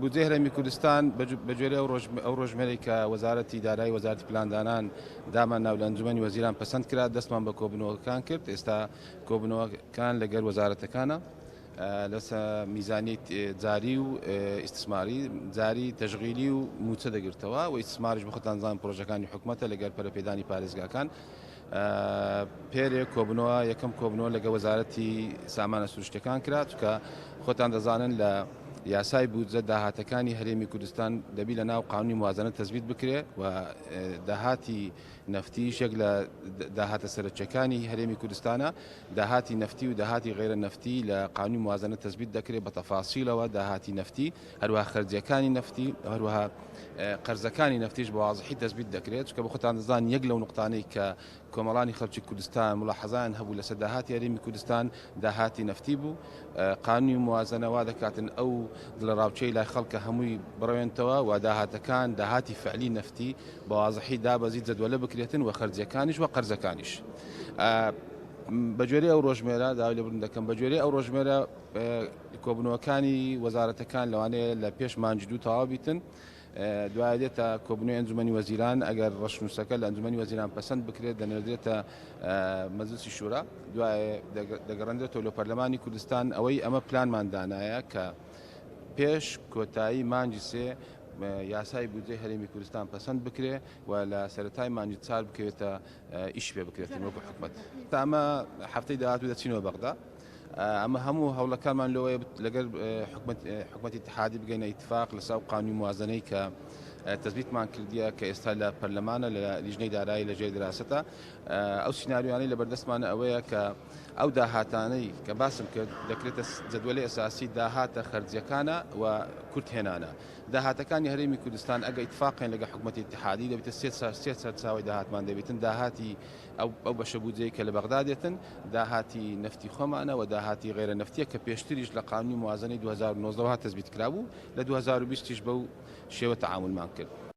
بودجەی هەرێمی کوردستان بە گوێرەی ئەو ڕۆژمێرەی کە وەزارەتی دارایی وەزارەتی پلاندانان دامان ناو لە ئەنجومەنی وەزیران پەسەند کرا، دەستمان بە کۆبوونەوەکان کرد. ئێستا کۆبوونەوەکان لەگەر وەزارەتەکانە لەسە میزانیەی جاری و ئیستسماری جاری تەشغیلی و موچە دەگرتەوە و ئیستسماریش بەخۆتان زان پرۆژەکانی حکومەتە لەگەر پەرەپێدانی پارێزگاکان. پێرێ کۆبنەوە یەکەم کۆبنەوە لەگە وەزارەتی سامانە سروشتەکان کرا، چکە خۆتان دەزانن لە یاسای بودجە داهاتەکانی هەرێمی کوردستان دەبی لە ناو قانونی موازنە تەزبیت بکرێ و داهاتی نەفتیش یەک لە داهاتە سەرەکیەکانی هەرێمی کوردستانە. داهاتی نەفتی و داهاتی غەیرە نەفتی لە قانونی موازنە تەزبیت دەکرێت بە تەفاسیلەوە، داهاتی نەفتی، هەروەها خەرجیەکانی نەفتی، هەروەها قەرزەکانی نەفتیش بە وازحی تەزبیت دەکرێت، چونکە بە خۆتان دەزان یەک لەو نوقتانەی کە کۆمەڵانی خەڵکی کوردستان ملاحەزایان هەبوو لەسەر داهاتی هەرێمی کوردستان داهاتی نەفتی بوو. قانونی موازنە وا دەکاتن ئەو دڵەڕاوکێی لای خەڵکە هەمووی بڕەوێنتەوە و داهاتەکان داهاتی فعلی نەفتی بە وازحی دابەزی جەدوەلە بکرێتن و خەرجیەکانیش و قەرزەکانیش. بە گوێرەی ئەو ڕۆژمێرە، داوای لێبوردن دەکەم، بە گوێرەی ئەو ڕۆژمێرە کۆبوونەوەکانی وەزارەتەکان لەوانەیە لە پێش مانگی دوو تەواو بیتن. دوای دێتە کۆبوونەوەی ئەنجومەنی وەزیران، ئەگەر ڕەشنووسەکە لە ئەنجومەنی وەزیران پەسەند بکرێت دەنێردرێتە مەجلسی شورا، دوای دەگەڕێندرێتەوە لە پەرلەمانی کوردستان. ئەوەی ئەمە پلانمان دانایە کە پێش کۆتایی مانگی سێ یاسای بودجەی هەرێمی کوردستان پەسەند بکرێ و لە سەرەتای مانگی چار بکەوێتە ئیش پێ بکرێتن وەکو حکومەت. تا ئەمە هەفتەی داهاتوو دەچینەوە بەغدا. ئەمە هەموو هەوڵەکانمان لەوەیە لەگەر حکومەتی اتحادی بگەینە ئیتفاق لەسەر ئەو قانونی موازنەی کە تەزبیتمان کردیە کە ئێستا لە پەرلەمانە لە لیژنەی دارایی لە ژێر دراستە. ئەو سیناریۆیانەی لە بەردەستمانە ئەوەیە کە ئەو داهاتانەی کە باسم کرد دەکرێتە جەدوەلی ئەساسی داهاتە خەرجیەکانە و کورتهێنانە داهاتەکانی هەرێمی کوردستان. ئەگە ئیتفاقیان لەگە حکومەتی اتحادی دەبێتە سێ سەرچاوەی داهاتمان دەبێتن، داهاتی ئەو بەشە بودجەی کە لە بەغدا دێتن، داهاتی نەفتی خۆمانە و داهاتی غەیرە نەفتیە کە پێشتریش لە قانونی موازنەی 2019 تەزبیت کرابوو، لە 2020 یش بەو شێوە تەعامولمان کرد.